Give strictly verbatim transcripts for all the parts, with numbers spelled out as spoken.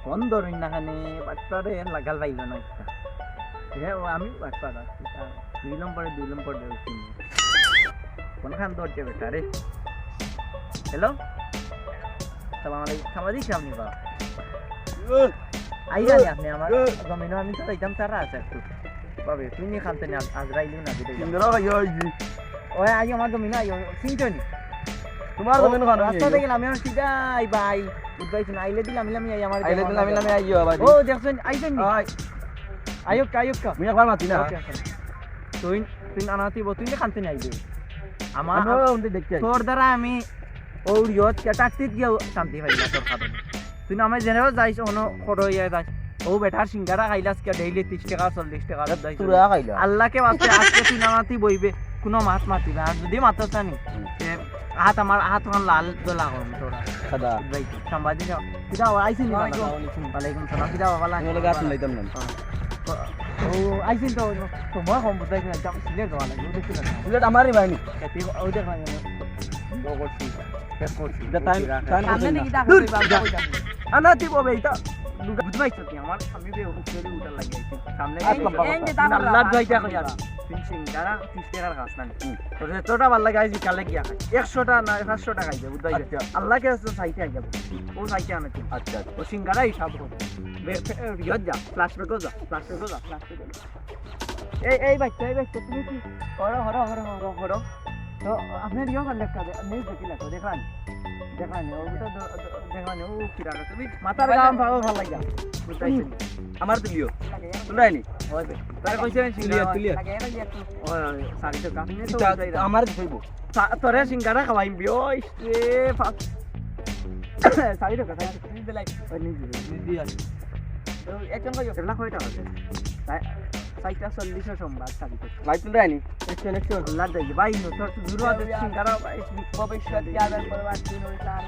ফোন ধরইন না কেনে, বাটপারে লাগাল পাইল না একটা। এ, ও আমি বাটপার, দুই নম্বরে, দুই নম্বরে উঠি। কোনখান ধরছে বেটা রে? হ্যালো? সালাম আলাইকুম। সাংবাদিক সাহেব নি বা? আইরা নি আপনি আমার জমিনো, আমি তো যাইতাম তারা আছে একটু। বাবে, তুই নি খানতে নি আজ-, আজরাইল না দিতে। ইন্দ্রা ভাই, ওই জি। ওই আইও আমার জমিনো, আইও, চিনছো নি? তোমার ও, জমিনো খানো রাস্তা নিয়ে থেকে লামি আমার সিধা আই ভাই। বুঝবাই শুনো, আইলে দিলাম, লামি আই আমার আইলে দিলাম, লামি আইও আবার। ও, দেখছেন, আইছেন নি? আই। আইও কা, আইও কা। মুই একবার মাতি না। ওকে, ওকে। তুই, তুই নানাতি বো, তুই নি খানতে নি আইবে। আমার, আমি ওই উনতে দেখতে আইছি। তোর দ্বারা আমি ও রিয়ত কে টাকতে গিয়ে শান্তি পাই না তোর কারণে। তুই না আমায় জেনেও যাইস, অন্য খড়ো ইয়ে যাইস। ও বেটার সিঙ্গারা খাইলাস কে ডেইলি ত্রিশ টাকা, চল্লিশ টাকা, আরে, দুইশো তুরা টাকা। খাইলা। আল্লাহকে বাঁচতে আজকে তুই না মাতি বইবে, কোনো মাত মাতি না। আর যদি মাতস না নি, হুম। তে হাত আমার, হাত আমার লাল দোলা করুন তোরা। খাদা। ভাই, সাংবাদিক, কিতা আবার আইসি নি? ওয়ালাইকুম। ওয়ালাইকুম সালাম। কিতা বাবা, তুমি বলে গাছ লাইতাম না। হ্যাঁ। ও, আইসি তো, তো মই কম বুঝাই না, একদম সিলেট যাওয়া লাগে, ও দেখি না। সিলেট আমারই ভাই নি। কে, তুই, ও দেখ না, ও করছি, শেষ করছি। এটা টাইম, টাইম সামনে করছি দিকে না। কিতা দূর, করবি, বাবা, যা। ওই যাবি। আনা তুই ববে, এটা বুঝবাই তো তুই, আমার সামনে দিয়ে উঠে উঠে লাগে আইছে। সামনে এই, দিয়ে এই যে তারপর আল্লাহ দোয়াই দেখো ইয়ার। তুই সিঙ্গারা ত্রিশ টাকার গাছ না নি। হুম। তোর যতটা ভালো লাগে, আইজ বিকালে গিয়া খাই। একশো টা না, পাঁচশো টাকা আইবে, বুঝতে পারছিস? আচ্ছা। আল্লাহকে আছে, চাইতে আইবে। ও চাইতে আনে তুই। আচ্ছা, আচ্ছা। ও সিঙ্গারা হিসাব কর। বে-, বে-, ইয়ত যা, ফ্ল্যাশব্যাকও যা, ফ্ল্যাশব্যাকও যা, ফ্ল্যাশব্যাকও যা। এই, এই বাচ্চা, এই বাচ্চা, তুমি কি? হরো, হরো, হরো, হরো, হরো। তো আপনার ইয়ে করলে কাজে, নেই দেখি লাগো, দেখলাম। দেখলাম, ও তো দ-, দ-, দেখলাম, ও কি রাখা, তুমি মাথার গাম পাও ভালো লাগে। বুঝতে পারছি। আমার তুলিও। লাগে, তুলাই নি? হয় বে। তার কইছে আমি সিঙ্গারা তুলিও, তুলিও। লাগে, এবার ইয়ে একটু। ওই, ওই, শাড়ি তো কাপড় নিয়ে তো কিতা উঠাই দাও। আমার কইবো। সা-, তোরে সিঙ্গারা খাওয়াইম বিয়স রে, ফা-, শাড়ি তো কথা, তুই দিলাই। ওই, নিয়ে দিবি। নিয়ে দিবি আর। তো একজন কই? এগুলা কয়টা আছে? তাই, চারটা চল্লিশে সোমবার শাড়ি তো। ভাই, তুলে আনি। একশো, একশো। আল্লাহ দেখি, ভাই, নো, তোর তো দূর আছে, সিঙ্গারা, ভাই। ভবিষ্যৎ চেয়ারম্যান পরিবার তিন ওই চার,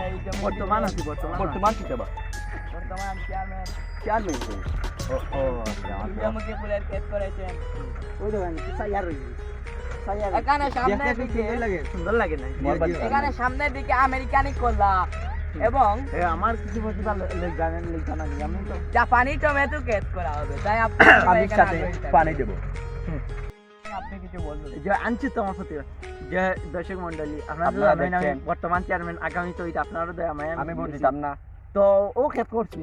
এই যে বর্তমান আছে, বর্তমান। বর্তমান কি যাবা? বর্তমান চেয়ারম্যান। চেয়ারম্যান কে? ও, ও, আচ্ছা, আচ্ছা। দুর্গামুখী ফুলের ক্ষেত করেছেন। ওই দেখেন, কি সাইয়ার রইছে। সাইয়ার। এখানে সামনের দেখতে খুব দিকে সুন্দর লাগে, সুন্দর লাগে না? জি, জি। এখানে সামনের দিকে আমেরিকানি কলা এবং এ, আমার কিছু প্রতিভা লে-, লে-, জানেন, লে-, জানা নেই, আমি তো জাপানি টমেটো ক্ষেত করা হবে, তাই আপনি আমি এখানে সাথে আগ্রহী থাকবেন। পানি দেবো। হুম। আপনি কিছু বলবেন? এই যে আনছি তো আমার প্রতিভা। যে দর্শক মণ্ডলী, আপনারা তো আপনারা জানেন আমি দেখছেন। বর্তমান চেয়ারম্যান, আগামী তো এটা আপনারা তো আমায় আমি আমি ভোট দিছি। দিতাম না। তো ও ক্ষেত করছে,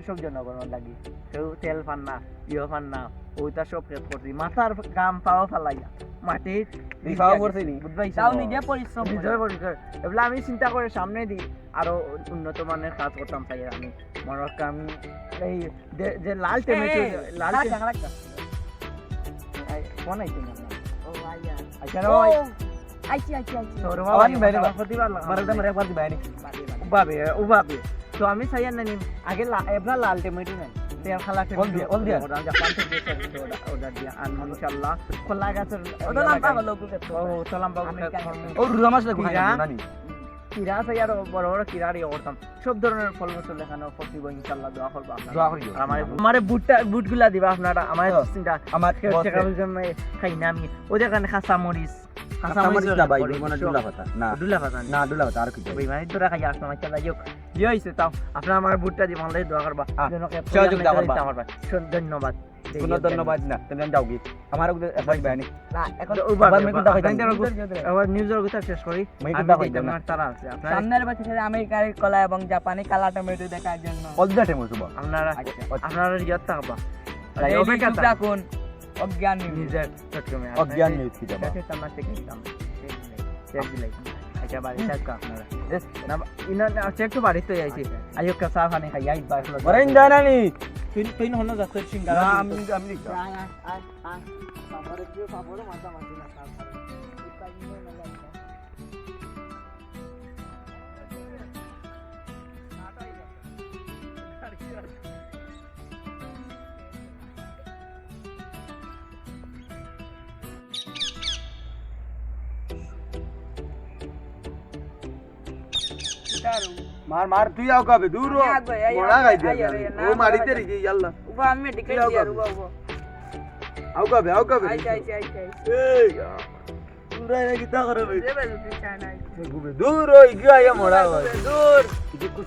সব জনগণের লাগি। কেউ তেল পান না, ইয়ে পান না, ওইটা সব ক্ষেত করছি। মাথার গাম পাও ফালাইয়া, মাটির বিছাও করছে নি? বুঝবাই তাও তো? নিজে পরিশ্রম নিজে করে। পরিশ্রম। এগুলা আমি চিন্তা করে সামনে দি আরো উন্নত মানের কাজ করতাম চাই আমি। মনে রাখতাম এই যে, যে লাল এই, টমেটো, এই, লাল খারাপ টমেটো। না, খারাপ না। এই, কোন আইটেম আপনার? ও, আইয়া। আচ্ছা, ও, ওই। আইছি, আইছি, আইছি। তোর বাবা, আবার নি বাইরে আমার বা-, ক্ষতি ভালো। আমার একটা মেরে একবার দিবা নি। বাদে, বাদে। উবাবে, উবাবে। তো আমি চাই আর না নিম। আগে লা-, এবলা লাল টমেটো নেন। তেল খালা টমেটো। অল দিয়া, অল দিয়া। ওটা জাপান থেকে এসে ওটা, ওটা দিয়া আনবো ইনশাআল্লাহ। কলা গাছের ওটা লম্বা হলো, বুঝে তো। ও, তো লম্বা আমি করে কেন? ও, রুয়া মাছ লাগবে, কিরা? না নি? কিরা আছে, আরো বড় বড় কিরা আর ইয়ে করতাম। সব ধরনের ফল ফসল এখানে করতে হইব, ইনশাআল্লাহ দোয়া করবো আপনারা। দোয়া করিও। আর আমার, আমার বুটটা, বুটগুলা দিবা আপনারা, আমার হ্যাঁ। চিন্তা আমার টেকা বসে। পয়সা আমি খাই না আমি। ওই দেখেন কাঁচা মরিচ। কাঁচা মরিচ না ভাই, ওই মনে হয় ডুলা পাতা। না। ডুলা পাতা না। না, ডুলা পাতা আর কি? ওই মানে তোরা খাই আসলাম, আচ্ছা, যাই হোক। ইয়ে হইছে, তাও আপনারা আমার বুটটা দিবা, আল্লাহ দোয়া করবা। হ্যাঁ। যেন কে সহযোগিতা করবা। আমার ভাই। শোন, ধন্যবাদ। কোনো ধন্যবাদ না, তুমি যাও কি? আমার ওগুলো একবার দিবা নি। না, এখন ওভাবে, আবার মেয়ে কোনটা ওভাবে, খাইতাম? আবার নিউজের কথা শেষ করি। মেয়ে আমি কোনটা খাইতাম? আমার তারা আছে। আপনারা সামনের বছর আমেরিকার কলা এবং জাপানি কালা টমেটো দেখার জন্য। অল দ্য টাইম হইছে বা? আপনারা, আচ্ছা। আপনারা ইয়াদ থাকবা। তাই এই অপেক্ষা চুপ থাক। রাখুন। অজ্ঞান নিউজ। নিজের চট্টগ্রামে অজ্ঞান আপনাদের নিউজ কি যাবা? কাছে তামাশা কিনতাম। শেষ দিলাই। আচ্ছা, বাড়ি থাকো আপনারা। এস, না, ইনা, না, চেক তো বাড়িতে আইছি। আচ্ছা। আইও, কাঁচা পানি খাই, আই, বাস, ওরে, ইন্দা নানি। তুই, তুই হনো যাস, তোর সিঙ্গারা না, দিন আমি, তো। আমি নিতাম। আয়, আয়, আয়, আয়। পাপড়ে কি, পাপড়ে মাথা মাথি না, পাপড়ে। মার, মার, তুই আও কাবে, দূর হ। আমি আগে, এই, বড়া এই, খাই এই, দিবি। এই, না, ও মারিতে না, রে, ইয়াল্লা। উবা, আমি মেডিকেল তুই আও দিয়া, কাবে। উবা, উবা। আও কাবে, আও কাবে। আইছে, আইছে, আইছে, আইছে। এই, তোরা এরা কিতা করে বে? বুঝতে পারলি তুই, চায় না, আইছে। দূর ওই গিয়া আইয়া মরা হয়। দূর।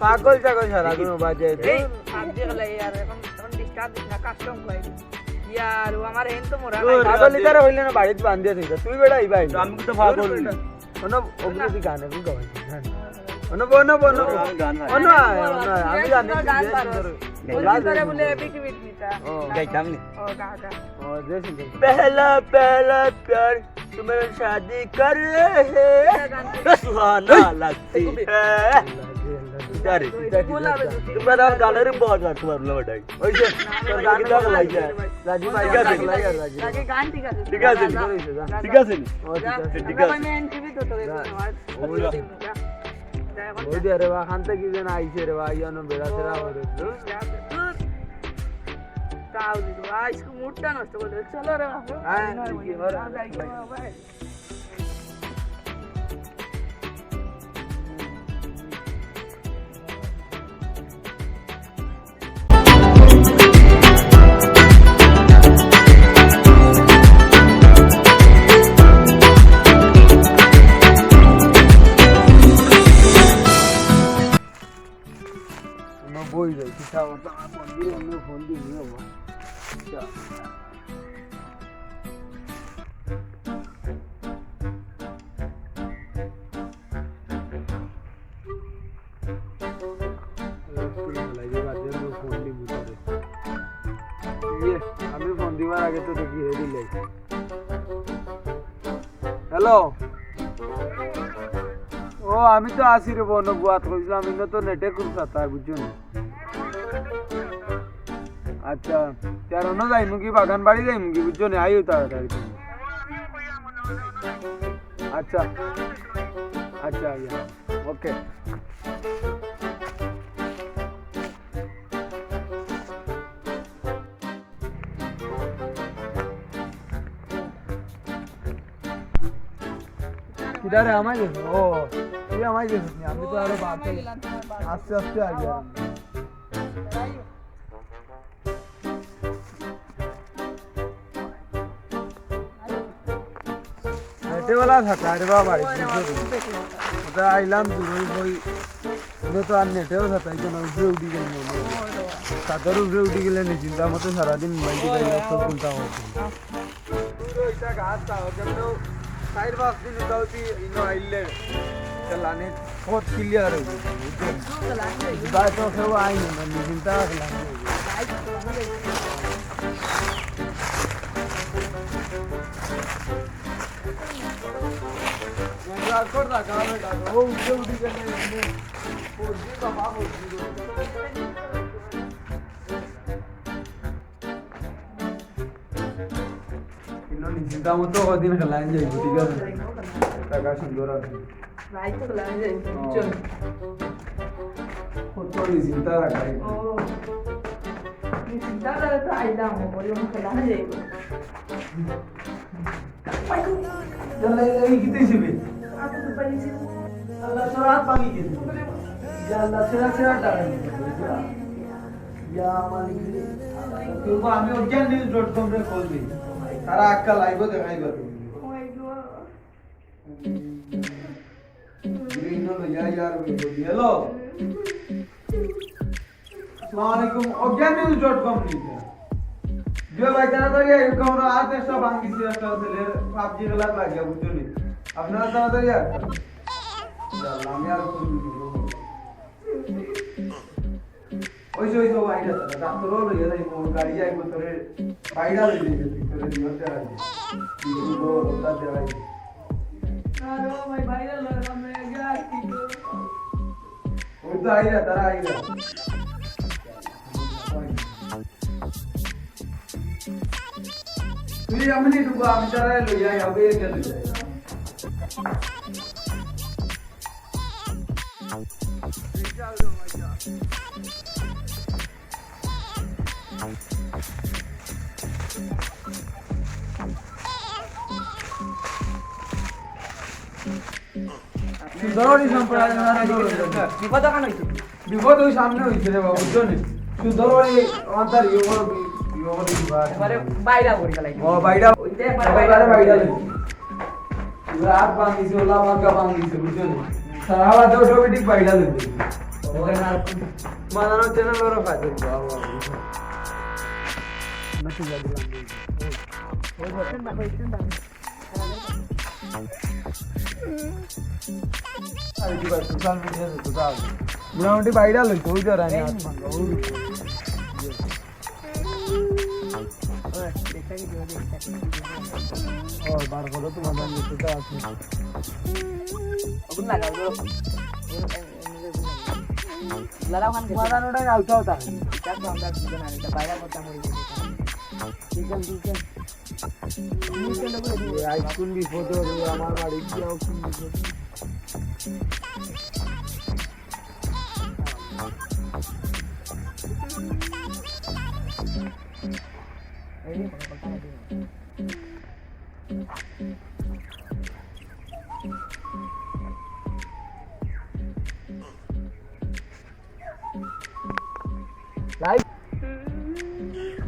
পাগল ছাগল সারা দিন বাজে। এই, দূর। হাত দিয়ে গেলে ইয়ার, এখন, এখন disturb দিস না, custom কই। ইয়ার, ও আমার হেন তো মরা দূর, নাই। পাগল ইতারে হইলে না বাড়িত বান্ধিয়া থইতা। তুই বেটা ইবা আইলে। আমি তো পাগল। দূর বেটা। অনো অগ্রতি গান এখন গাওয়াই। অনো, অনো, অনো। আমি গান হারি। অনো, অনো, আমি জানি তুই গান যে পারো। সুন্দর। ওই লাজ ভিতরে লাগে। বলে এ পৃথিবীর নিতা। ও। গাইতাম নি। ও, গা, গা। ও, যে সুন্দর। পহলা, পহলা প্যার। তুমরা শাদি কর রহে হ্যাঁ। সুহানা লাগতি হ্যাঁ। আরে, তুমরা তো গানের বড় গান তোমার লো বেটাই। ওই যে, তোর গান তো লাগি যায়। রাজু ভাই, ঠিক আছে। রাজু। গান ঠিক আছে। ঠিক আছে। ঠিক আছে। ও, ঠিক আছে। ঠিক আছে। ওই দে রে বা, খান থেকে যেন আইছে রে বা, ইয়ানো বেড়া ছেড়া ওরে। তাও দিল, আজকে মুডটা নষ্ট করে দিল। চলো রে বাবা। হ্যাঁ, ঠিক আছে। বই যাই, কিতা কথা, ফোন দিয়ে, ফোন দিয়ে। ইয়ে, আমি ফোন দিবার আগে তো দেখি রেডি লাই। হ্যালো। ও, আমি তো আছি রে বনো, গুয়াত কইছিলাম, ইনো তো নেটে খুব সাতায়, বুঝছো নি? আচ্ছা, তে আর অনো যাইমু কি, বাগান বাড়ি যাইমু কি, বুঝছো নি? আইও তাড়াতাড়ি তুমি। আচ্ছা, আচ্ছা, আইয়া, ওকে। কিদারে আমায় গেছে? ও, তুই আমায় গেছিস নি? আমি তো আরো বাড়তে আস্তে আস্তে আইয়া। হেঁটেওয়ালা থাকা, আরে বাবা, আরে ওটা আইলাম দূরই বই। ওটা তো আর নেটেও থাকাইতো না, উপরে উঠি গেল মনে হয়। ছাদের উপরে উঠি গেলে নি চিন্তা মতো সারাদিন মোবাইল টিপাই সব চিন্তা করছে। দূর ওইটা গাছ তা, ওখানেও চার পাঁচ দিন উঠা উঠি ইনো আইলে চালানি বহুত ক্লিয়ার হইব, বুঝছেন? গাছ তো কেউ আইনি না, নি চিন্তা আছে না। কিন্তু নিশ্চিন্তা মতো কদিন খেলাইন যাইব, ঠিক আছে? টাকা সুন্দর আছে। রাইত তো লাগে যাই, হ্যাঁ। চল। কত নিশ্চিন্তা রাখাই। ও। নিশ্চিন্তা করে তো আইলাম, ওই জন্য খেলা হয়ে যাইব। জানলা এই কিতে ছিবে? আমি তো পারি ছিল। আল্লাহ, তোর হাত ভাঙি গেছে। ইয়া আল্লাহ, সেরা সেরা টাকা। ইয়া মালিক রে। তো আমি অজ্ঞান নিউজ ডট কম রে কল দিই। তারা আক্কা লাইভও দেখাইবা তুমি। Oh my God। বিভিন্ন লইয়া ইয়ার ওই বলি, হ্যালো। আসসালামু আলাইকুম, অজ্ঞান নিউজ ডট কম নিতে। যে ভাই তাড়াতাড়ি আইও, কারণ আজ একটা ভাঙিছে একটা ছেলের পাবজি খেলার লাগিয়া, বুঝছো নি? আপনারা তাড়াতাড়ি আসবেন। ইয়া আল্লাহ, আমি আর কোন ওই যে, ওই যে, বাইরে আছে, ডাক্তারও লইয়া যাই, মোর গাড়ি যাই, মোর তোরে বাইরে লই যাই, তোরে নিয়ে যাই। কিন্তু বড় অবস্থা দেওয়াই। আরে ভাই, বাইরে লই, আমরা আগে আর কি করব? ওই তো আইরা, তারা আইরা। তুই এমনি ঢুকো, আমি তারা লইয়া যাবো, এর গেলে। সুন্দরী সম্প্রদায় বিপদ কান হইছে? বিপদ ওই সামনে হইছে রে বাবু, বুঝছো নি? সুন্দরী আমার তার ইয়ে বড়, ইয়ে বড় বিবাহ। এবারে বাইরা করি গেলাই। ও, বাইরা। ওইটা এবারে এবারে বাইরা। বাইরা হইছে। রাত ভাঙিছে, ওলা ভাঙা ভাঙিছে, বুঝছো নি? সারা রাত automatic বাইরে লইবে। মাদানোর চ্যানেল ওরা ফায়দা দিবে, আল্লাহ। নাকি জানি না। আরে কি ভাই, সোশ্যাল মিডিয়া তো দাও। মোটামুটি বাইরে লইতো, ওই ধর আমি এই আট ঘন্টা, ওই। ও, বার করো, তোমার দাম বেশি তো আছে। ওগুন লাগাও, ওগুন। লাগাও খান তোমার আর ওটা আলতাও থাকে। এটা তো আমরা দুজন আনি, এটা বাইরে করতাম ওই। ঠিক আছে, ঠিক আছে। আইসক্রিম বিপদ হবে, আমার বাড়ি গিয়ে আইসক্রিম বিপদ। লাইভ।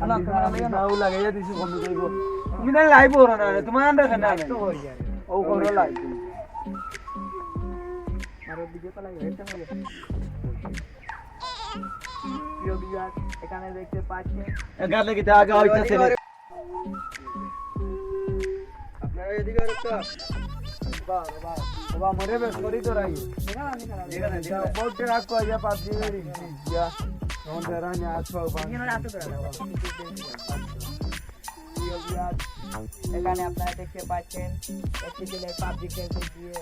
না, তোমার আমি নাও লাগাইয়া দিছি, বন্ধ করব। তুমি না লাইভ করো না, তোমার আন্ডার কেন? লাইভ তো হয়ে যায়। ও করো লাইভ। আর ভিডিও তো লাইভ হইতে হবে। প্রিয় ভিউয়ার, এখানে দেখতে পাচ্ছেন এখানে কি আগে হইতেছে রে? আপনারা এদিকে আর একটা। বাহ, বাহ, বাহ, মরে বেশ করি তো রাই। এখানে, এখানে, এখানে। বহুত রাগ কই যা পাবজি রে। ইয়া, তখন ধরা নিয়ে আসো, বাবা। এখানে রাখতে ধরা। প্রিয় ভিউয়ার, এখানে আপনারা দেখতে পাচ্ছেন একটি ছেলে পাবজি খেলতে গিয়ে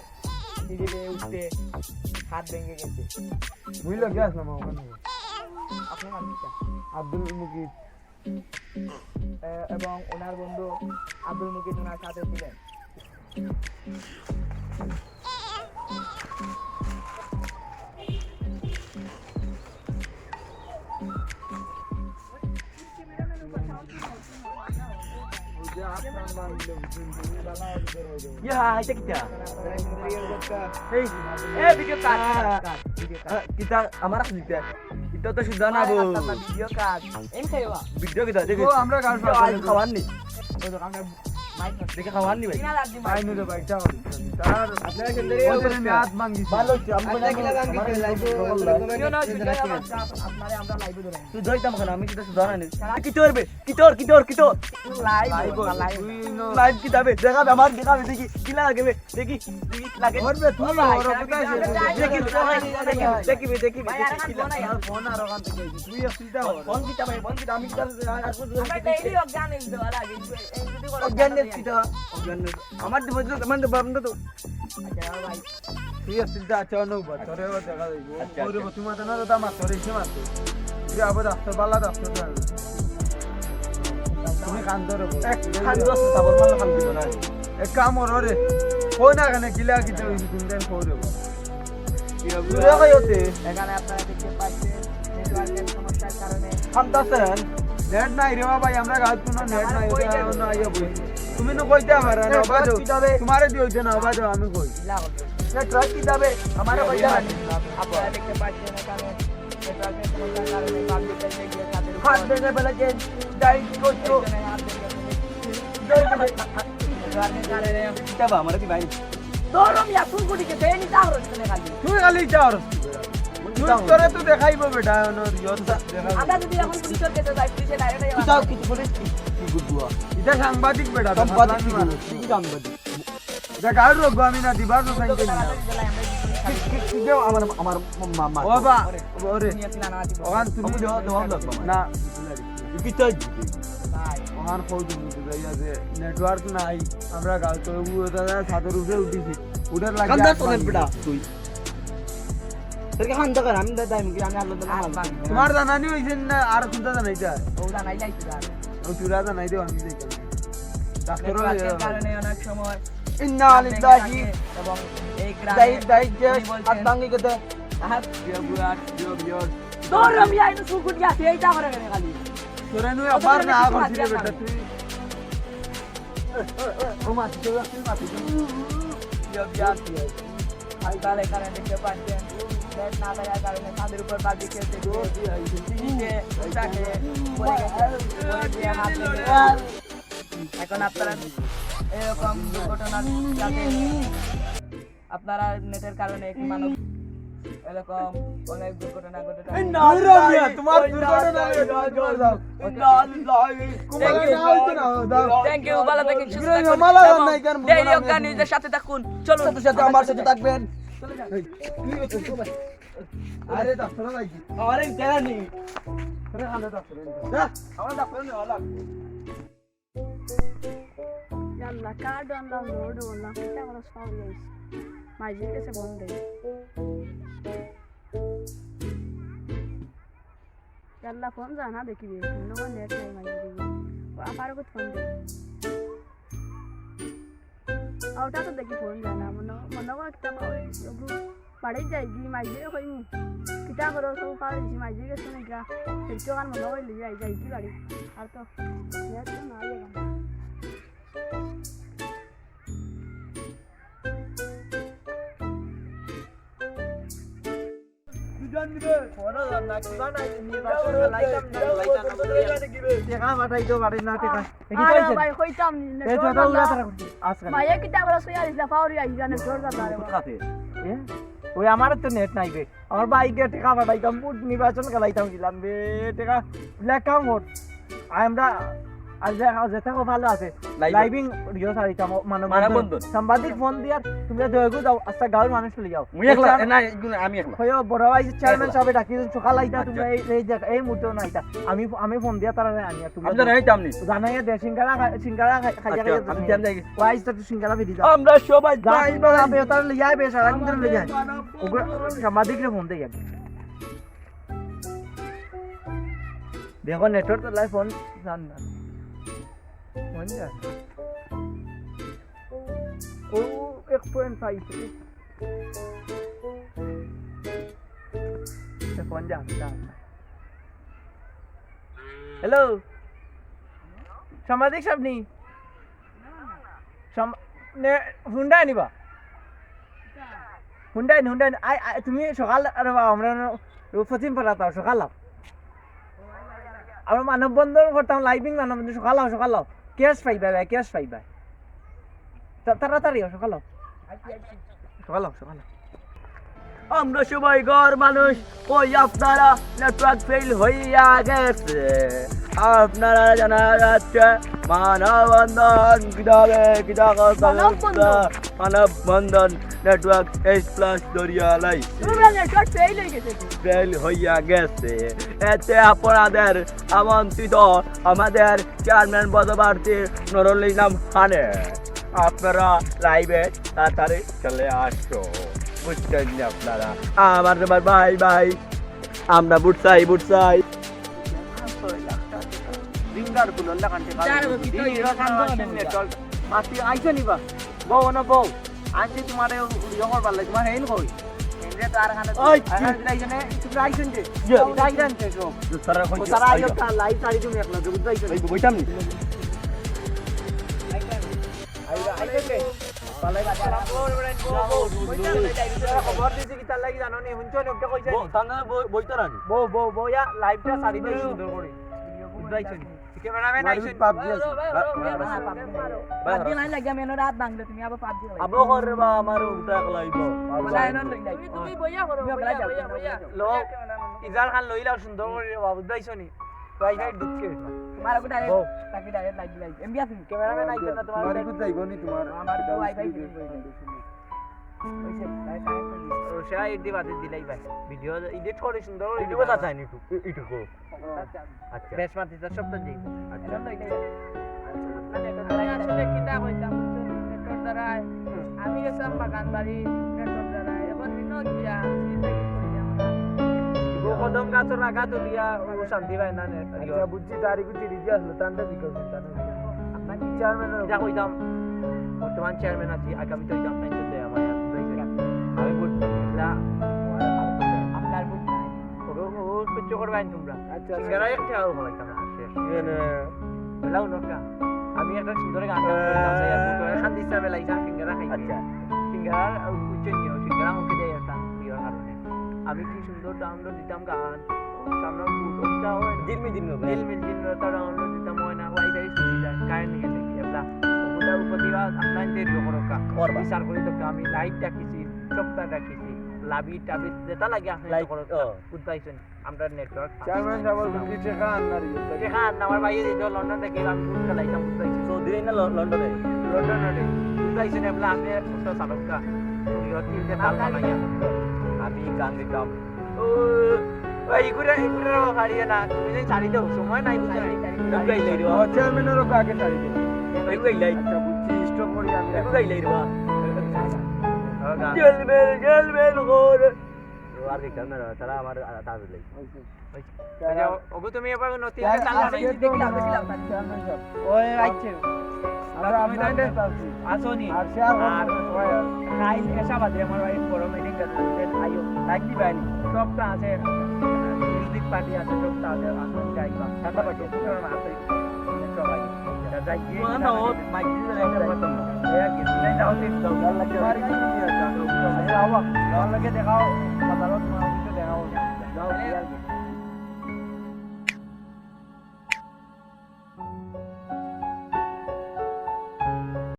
সিঁড়ি বেয়ে উঠতে হাত ভেঙে গেছে। ভুলে গেছিলাম ওখানে। আপনার নাম কি? আব্দুল মুকিত। এ-, এবং ওনার বন্ধু আব্দুল মুকিত ওনার সাথে ছিলেন। ইয়া, এটা কিতা? এই, এ, ভিডিও কাট, কাট, কাট, ভিডিও কাট। আহ, কিতা? আমার কাছে দিতে। ইটা তো শুদ্ধ না, ভাই, বউ। আপনার ভিডিও কাট। এম খাইবা? ভিডিও কিতা? দেখি। ও, আমরা গান ভিডিও ফাঁস আজ করে খাওয়ার নি। ওই তো, আমরা মাইক নষ্ট। দেখে খাওয়ার নি, ভাই। তিন হাজার দিন মাইক। আইনি রে ভাই, চা হল। তার আপনারা সুন্দরী ওদের অবস্থা। আমি হাত ভাঙি। ভালো হচ্ছে, আমি আপনারা বললাম, কিলা ভাঙি আমার দিলেন? লাইভে খবর নাই। ভিডিও না, ভিডিও আবার আপনারে আমরা লাইভে ধরাই। তুই ধরতাম কেন? আমি কিতা শুদ্ধ না নি। সারা কি তোর বে? কিতর, কিতর, কিতর। Live, live, live. তুই ন- লাইভ কিতা বে? দেখাবে, আমার দেখাবে, দেখি, কিলা লাগে বে? দেখি, দেখি, লাগে। ওর বে, তুই ও ভাই, ওর সারা কোথায় ভিডিও শেষ হয়েছে? দেখি, দেখি, দেখি, দেখি বে, দেখি বে, ভাই, আর দেখি, আমার কিলা। ফোন নাই। আমার ফোন আর ওখান থেকে আইছে। তুই আর চিন্তা কর। ফোন কিতা ভাই, ফোন কিতা? আমি কিতা আর, আর, আমরা ডেইলি অজ্ঞান হইতে পারে আগে। এই যদি কোনো অজ্ঞান নেই, কিতা? অজ্ঞান নেই। আমার দিব, আমার দিব, আমরা তো আচ্ছা, ভাই। তুই আসিল তো, আচ্ছা, অনুভব, তোরে ও দেখা যাইব। আচ্ছা, ওরে, আচ্ছা। তুই মাথা না, ওটা মার, তোরে এসে মারতো। তুই আবার ডাক্তার, বালা ডাক্তার জানে। তুমি কান ধরে বল। এক কান ধরে বল, মানে কান দিব না। এক কাম কর, ওরে। কই না কেনে, কিলা কিতা হইছে, তুমি তাই কই দেবো। কি হবে? দূরে কই হতে? এখানে আপনারা দেখতে পাচ্ছেন, নেটওয়ার্কের সমস্যার কারণে। কান্দাছেন? নেট নাই রে বাবা, আমরা গাঁত কোনো নেট নাই, ওটা অন্য আইয়া বই। তুমি নু কইতে পারো না, নেটওয়ার্ক বাজো। কি যাবে? তোমারে দিয়ে হইতে না, বাজো, আমি কই। না, নেটওয়ার্ক কি যাবে? আমারে কইতে পারো না। আপনারা দেখতে পাচ্ছেন এখানে নেটওয়ার্কের সমস্যার কারণে পাবলিক এসে গিয়ে তাদের উপর হাত ভেঙে ফেলেছেন, ডাইট করছো। একজনের হাত ভেঙে ফেলেছে। নেটওয়ার্কের কারণে। কিতা বা, আমারে দিবাই। তোর আমি আসল গুটি কে দেয়নি, তা হরস কেনে খালি? তুই খালি ইটা হরস। তুই তোরে তো দেখাইবো বেটা, অনো রিয়ন দেখাইবো। আমরা যদি এখন পুলিশের কাছে যাই, পুলিশে ডাইরেক্ট যাবে। কিতা, কিছু করে কি, কি গুদুয়া? ইটা সাংবাদিক বেটা, সাংবাদিক কি মানুষ। কি সাংবাদিক? ইটা গাঁর লোক, আমি না দিবার তো সাইকেল না। কি, কি, কি দেও আমার, আমার মা, মা। ও বা, ওরে। তুমি আসলে না দিব। ওখান তুমি তুমি দেওয়া, দেওয়া লাগবে আমার। না। তুই কি চাই? ভাই। ওখান কই তুমি বুঝাইয়া যে নেটওয়ার্ক নাই, আমরা গাল তো ও দাদা ছাদের উপরে উঠেছি। উঠার লাগে কান্দা আট তো নেট বাজে। বেটা তুই। তোর কি কান্দা কর? আমি দাদা, আমি কি, আমি আল্লাহ দাদা আট মাল। বাজে। তোমার জানানি হইছে না, আর কোনটা জানাই যায়? ও জানাই যাইছি, জান। ও তুরা জানাই দেও, আমি যাই। ডাক্তারও নেটওয়ার্কের কারণে অনেক সময় ইন্না লিল্লাহি। এবং এই গ্রামে দাই, দাই, যে উনি বলছেন, আত ভাঙি গেছে। আহাত। বিয়ার, বিয়ার, বিয়ার। তোর আমি আইনু সুকুটি আছে, এইটা করে কেনে খালি? তোরে নু আবার না করছি রে বেটা, তুই। ও মা, তুই, তুই মা, তুই। বিয়ার, বিয়ার। আজকাল এখানে দেখতে পাচ্ছেন, নেট না থাকার কারণে তাদের উপর বাজি খেলতে গিয়ে নিচে উল্টা খেয়ে পড়ে গেছে। পড়ে গিয়ে হাত ভেঙে এখন আপনারা এরকম দুর্ঘটনার সাথে আপনারা নেটের কারণে একটি মানব এরকম অনেক দুর্ঘটনা ঘটে থাকে। দূর হও মিয়া, তোমার দুর্ঘটনা লইয়া তুমি দূর যাও। কুমার না হইতো না, দাও। থ্যাংক ইউ, ভালো থাকেন, সুস্থ বিরোধী থাকুন। মালা এবং নাই, কারণ ডেইলি বললাম অজ্ঞান আমি। নিউজের সাথে থাকুন। চলো, সাথে সাথে আমার সাথে থাকবেন। আরে, ডাক্তার নাই কি? আরে, কেন নেই? আরে, আমরা ডাক্তার নেই। যা, আমরা ডাক্তার নেই, ভালো লাগবে। ইয়াল্লা, কার ডান্ডা লোড হল না, কিতা খরচ পাওয়া যাইছে। মাইজির গেছে ফোন দেই। ইয়াল্লা, ফোন যায় না দেখি রে, মনে হয় নেট নাই মাইজির গেছে। ও আপার কত ফোন দেই। ওটা তো দেখি ফোন যায় না, মনে মনে হয় কিতা পাওয়া যাইছে। বাড়িত যাইগি, মাইজিরে কইমু। কিতা করো, সব পাওয়া যাইছে, মাইজির গেছে না গিয়া। সেই তো আর মনে হয় লইয়া যাইগি বাড়ি। আর তো নেট তো নাই এখন। টেকা পাঠাইতো পারি না, টেকা। আরে ভাই, কইতাম নি, নেটওয়ার্ক উড়া না। তারা করছে। আজকাল। ভাইয়া কিতা করে সইয়া দিছে, পাওরি আইছে না, নেটওয়ার্ক না রে। এ? ওই আমার তো নেট নাই বে। আমার ভাই গিয়া টেকা পাঠাইতাম, ভোট নির্বাচন খেলাইতাম গেলাম বে। টেকা লেখা ভোট। আমরা আর যে, আর যেটা খুব ভালো আছে। লাইভ। লাইভিং রিও সারিতাম, মানব মানব বন্ধন। বন্ধন। সাংবাদিক ফোন দিয়া তুমি দয়গু যাও, আচ্ছা গাঁওর মানুষ লই যাও। মুই একলা, এ, না, এগুলো আমি একলা। কইও বড় ভাই চেয়ারম্যান একলা। সাহেব ডাকি দিন, সকাল আইতা আচ্ছা। তুমি এই, এই জায়গা, এই মুহূর্তে না আইতা। আমি, আমি ফোন দিয়া তারা আনিয়া তুমি আমি তো যাইতাম নি। জানাইয়া দে, সিঙ্গারা খাই, সিঙ্গারা খাই, খাইয়া আচ্ছা, খাইয়া আমি যাই। ধ্যান দেখি। ওয়াইজ তো সিঙ্গারা বিদি যাও। আমরা সবাই যা যাই তুমি ভাই। বাবা, তারা লই যাবে, সারা দিন ধরে লই যায়। ওগো, সাংবাদিকরে ফোন দেই আগে। দেখো, নেটওয়ার্ক তো লাই ফোন যান না। ফোন যান। ও, এক পয়েন্ট ফাইভ। ফোন যান, যান। হ্যালো, সাংবাদিক সাহেব নি? সম-, নে, হুন্ডা আনিবা? হুন্ডা আনি, হুন্ডা আনি। আই, আই, তুমি সকাল, আরে বাবা, আমরা ন-, ও পশ্চিম পাড়া তাও সকাল আও। আমরা মানববন্ধন করতাম, লাইভিং মানববন্ধন, সকাল আও, সকাল আও। ক্যাশ পাইবা ভাই, ক্যাশ পাইবা। তা-, তাড়াতাড়ি আও, সকাল আও। সকাল আও, সকাল আও। আমরা সবাই ঘর মানুষ, ওই আপনারা নেটওয়ার্ক ফেল হইয়া গেছে। আপনারা জানা যাচ্ছে মানববন্ধন কিভাবে, কিতা কথা মানববন্ধন। মানববন্ধন নেটওয়ার্ক এইট প্লাস ধরিয়া লাইছে। তোমরা নেটওয়ার্ক ফেল হয়ে গেছে। ফেল হইয়া গেছে। এতে আপনাদের আমন্ত্রিত আমাদের চেয়ারম্যান পদপ্রার্থী নুরুল ইসলাম খানের। আপনারা লাইভে তাড়াতাড়ি চলে আসো, বুঝছেন নি আপনারা? আমার তোমার ভাই ভাই, আমরা ভোট চাই, ভোট চাই। রিঙ্গার ফুলর লাখান টেকা দিন, ইরা কাম করে নেটওয়ার্ক। মাতি আইছো নি বা? বউ না বউ? আনছি তোমারে ইয়ে করবার লাগি, তোমার হেইন কই? হেইনরে তো আর খানে ওই, আর খানে দিলাই জেনে, তোমরা আইছেন যে? ইয়ে। ওটা আইছেন যে সব। তারা কই ও তারা আইও তা লাইভ সারি তুমি একলা, বুঝতে আইছো? এই বইতাম নি। আইবা, আইবা কে? পালাই বাবা। খবর দিছি কি তার লাগি জানো নি? হুনছো নি? ওকে কইছে নি? বউ, তার নামে বউ, বইতো না নি? বউ, বউ, বউ, ইয়া, লাইভটা সারি দিও সুন্দর করে। বুঝতে আইছো নি? ক্যামেরাম্যান আইছো নি? পাবজি আছে। পাবজি লাইন লাগিয়া মেনো রাত ভাঙলে তুমি আবার পাবজি লাইন। আবো কর রে বা, আমার উল্টা এক লাইভ। মানে, এনো লই যাই। তুমি, তুমি বইয়া করো, তুমিও বইয়া, বেলা যাও, বইয়া, তুমিও বইয়া। বেলা যাও। লো, ইজার খান লইলাও সুন্দর করে রে বা, বুঝতে আইছো নি? তো আইসাই ঢুকছে। তোমার ওকে ডাইরেক্ট, বউ। তাকে ডাইরেক্ট লাগি লাগি। এমবি আছেন? ক্যামেরাম্যান আইছে না তোমার? তোমার একটু যাইবো নি তোমার? আমার তো ওয়াইফাই ফিটিং করে দেয়। ওই যে, তাই তাই তো দিছে। ও, সে আইডি বাদে দিলাই ভাই। ভিডিও এডিট করে সুন্দর করে ভিডিও দিবা। বানায় নি একটু, এ-, এডিট করো। আচ্ছা। বেশ মাতি তার সব তো দিই। আচ্ছা। এখন তো এটাই। আপনাদের তো আমি আসলে কিতা কইতাম, বুঝছো? নেটওয়ার্ক দ্বারাই। হুম। আমি গেছিলাম বাগান বাড়ি, নেটওয়ার্ক দ্বারাই। এবার ঋণ দিয়া, চিন্তা কি করি আমরা? ও কদম গাছর আগা তুলিয়া, ও শান্তি পায় না, নেট। আচ্ছা, বুঝছি, তারই কিছু রিজি আসলো, তান্ডা দিকে চিন্তা নেই। আপনার কি চেয়ারম্যান ইটা কইতাম, বর্তমান চেয়ারম্যান আছি, আগামীতে হয়তো আপনার সাথে আমার এক দুই জায়গা। আমি ভোট দিতাম। না, আপনার ভোট নাই। ও, ও, ও, কিচ্ছু করবাই না তোমরা। আচ্ছা, আচ্ছা। সিঙ্গারা একটা আরো খাওয়াইতাম না, শেষ। এ নে। বেলাও নরকা। আমি একটা সুন্দর গান গাইতাম, সেই আর ভোট হয়, খান দিছে বেলাই, যা সিঙ্গারা খাইতে। আচ্ছা। সিঙ্গারা, আহ, উচ্চ নিও, সিঙ্গারা মুখে দেয় একটা, প্রিয় কারণে। আমি কি সুন্দর ডাউনলোড দিতাম গান, সামনে ভোট, ওটা হয় না। দিলমিল দিলমিল। দিলমিল দিলমিল, ওটা ডাউনলোড দিতাম হয় না, ওয়াইফাই চলে যায়, কারেন্ট গেলে কি, এবলা। প্রতিবাদ আপনার দেরি করো কা। করবা। বিচার করি তো আমি লাইট ডাকিছি, সপ্তাহ ডাকিছি, লাভি টাবি যেটা লাগে আপনি লাইট, করো। ও। বুঝ পাইছেন? আমরা নেটওয়ার্ক চেয়ারম্যান সাহেব বলছেন কি টেকা আননার ইয়ে? দেখা না, আমার ভাইয়ে দিত লন্ডন থেকে, আমি বুঝ গেলাইতাম, বুঝ পাইছি। সৌদি না ল- লন্ডনে? লন্ডন অনেক বুঝ পাইছেন, এগুলা আমি একটা চালক কা। তুমি হচ্ছে যে তাল বানাইয়া। আমি গান দিতাম। ও, ওই ইগুরে, ইগুরে পারিয়ে না, তুমি যে ছাড়ি দাও, সময় নাই বুঝছো? এগুলাই লাই রে ও, বা। চেয়ারম্যানের ওকে আগে ছাড়ি দিন। এগুলাই লাই। আচ্ছা, বুঝছি, স্টপ করি আমি। এগুলাই লাই রে বা। ও, গান। জেল বেল, জেল বেল করে। ও আর কি গান না, তারা আমার আ- তার লাই। ওই যে, ওগো তুমি এবার নতুন আজকে চাল বানাই। তো চেয়ারম্যান সাহেব। ওই আইছে। আমরা আপনার সাথে আছি। আসনি। আর শেয়ার আর করবো সবাই। কাইল এসা বাদে আমার ভাই বড় মিটিং আছে, আইও। লাইট দিবা নি? সবটা আছে। মিউজিক পার্টি আছে, সবটা আছে। আসুন যাইবা। ঠান্ডা পার্টি আছে। সব আইও। যাই গিয়ে না, ও বাইক দিয়ে যাই, একটা কথা না। এ গিয়ে যাও, যাও। ভালো লাগে। আচ্ছা, আওয়া। ভালো লাগে, দেখাও। বাজারত তোমার অফিসে দেখাও। যাও, বিয়ার গিয়ে।